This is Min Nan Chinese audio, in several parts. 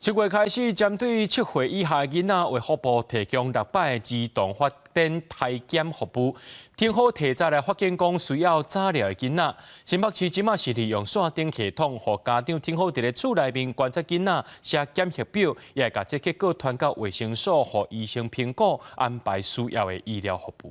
7月開始，針對7歲以下囡仔，衛福部提供六擺兒童發展篩檢服務，挺好提早來發現講需要早療的囡仔。新北市這馬是利用線頂系統，予家長挺好佇咧厝內面觀察囡仔，寫檢核表，也會共這結果傳到衛生所，予醫生評估，安排需要的醫療服務。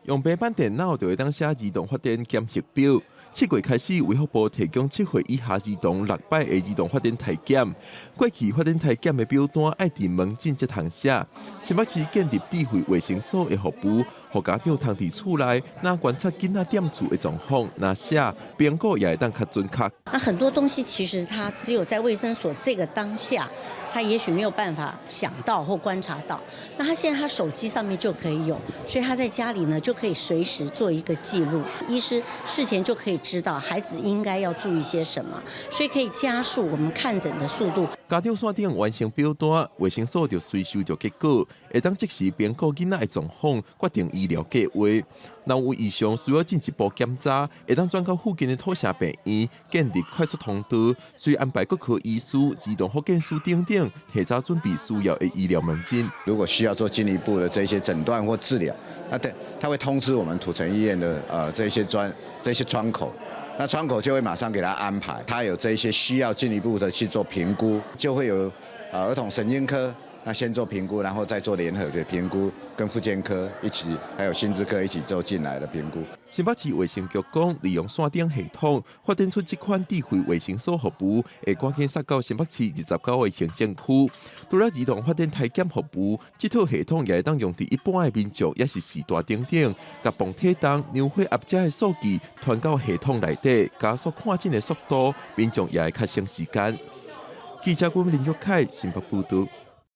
用平板電腦就會當寫兒童發展檢核表。7月開始，衛福部提供7歲以下兒童六擺的兒童發展篩檢。過去發展篩檢的表單愛佇門診才通寫。新北市建立智慧衛生所的服務，予家長通佇厝內，若觀察囡仔踮厝的狀況，若寫評估也會當較準確。那很多東西其實他只有在衛生所這個當下，他也許沒有辦法想到或觀察到。那他現在他手機上面就可以有，所以他在家裡呢就可以隨時做一個記錄。醫師事前就可以知道孩子應該要注意些什麼，所以可以加速我們看診的速度。家長線頂完成表單，衛生所就隨收著結果，會當即時評估囡仔的狀況，決定醫療計劃。若有異常需要進一步檢查，會當轉到附近的土城病院，建立快速通道，隨安排各科醫師、兒童復健師等等，提早準備需要的醫療門診。如果需要做進一步的這些診斷或治療，那對，他會通知我們土城醫院的這些窗口。那窗口就會馬上給他安排，他有這些需要進一步的去做評估，就會有兒童神經科，那先做評估，然後再做聯合的評估，跟復健科一起，還有心智科一起做進來的評估。新北市衛生局講，利用線頂系統發展出這款智慧衛生所服務，會趕緊殺到新北市29個行政區。除了兒童發展篩檢服務，這套系統也會當用佇一般的民眾，抑是序大等等，共磅體重、量血壓這的數據傳到系統內底，加速看診的速度，民眾也會較省時間。記者郭林玉凱新北報道。